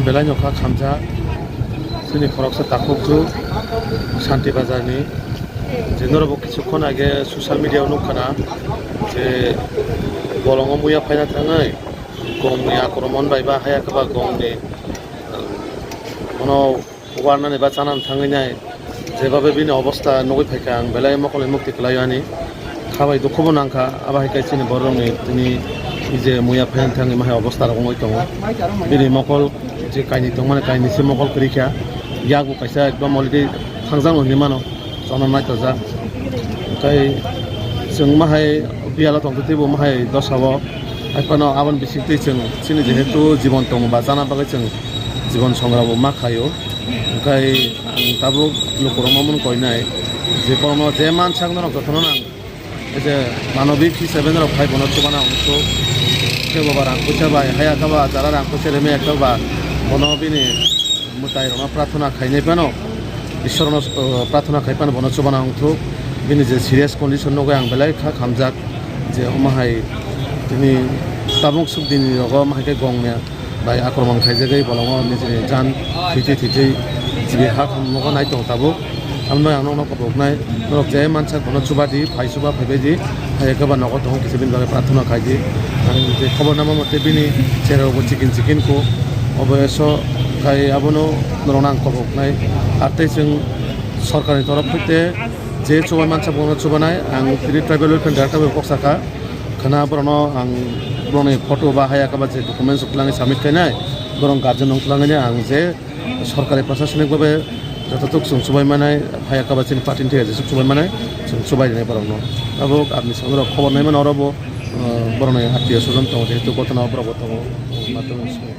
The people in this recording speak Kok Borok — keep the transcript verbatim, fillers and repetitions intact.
Belai no kha khamjak chini khoroksa takhukju Shanti Bazar ni, je norok bo kichukhon age social media o nukha na, je bolongo muya phaina thangwi gongni akromon bai ba haya khe ba gongni, uh, bono warnani ba chanani thangwi nai, jebabe bini obostha nugwi phaikha ang belai mokol ni mukti kwlai ani. Khabai dukhubo nangkha, abo hai khe chini borokni tini je muya phaina thangwi mahai obostha rok wngwi tongo. Bini mokol je kainwi tongmani kainwi se mokol kwrwi kha, yakbo kaisa ekdom already thangjak hinwi mano. Chwngno naithokjak. Tei chwng mahai biyalo tongtwi teibo mahai dosao. Hai phano aboni bisingtwi chwng chini jehetu jibon tongo ba chana bagwi chwng jibon songrabo ma khaio. Hwnkhe ang tabuk lukurokno mung koinai je borokno je mansak norok jotono nang. Ei je manobik hisabe norok phai bono chubana ongthok. Kebo ba rang puisa bai haya khe ba jara rang puisa reme khe ba bono bini mwtai rokno prarthana khainai phano, Ishwar no, uh, prarthana khai phano bono chubana ongthok. Bini je serious condition nugwi ang belai kha khamjak je omo hai tini tabuk suk dini rogo omo hai khe gongya bai akromon khaijagwi bolongo nijini jan thwitwi thwitwi chini ha khamnokgo nai tongo tabuk. Tamno ang nokno koboknai, norok je mansak bono chubadi, phai chuba phaibaidi, hai khe ba nogo tongo kisa bini bagwi prarthana khaidi. Ang je khobor nangma mote bini cherokbo chikin chikin kho, obo eso khai abono norokno ang koboknai. Ar tei chwng sorkarni torof hoite je chubai mansak bono chubanai, ang tini tribal welfare director bai kok sakha. Khana borokno ang borokni photo ba haya khe ba je documents twlangwi submit khainai, borok guardian wng twlangwi ang je sorkari prasasonik babe jototok chwng chubai manai, haya khe ba chini party ni thai jesuk chubai manai, chwng chubai rinai borokno. Abo apni songno khobor nai mano oro bo, uh, borokni attiyo swajon tongo, jehetu gotona o borok bo tongo, matwrwng simi.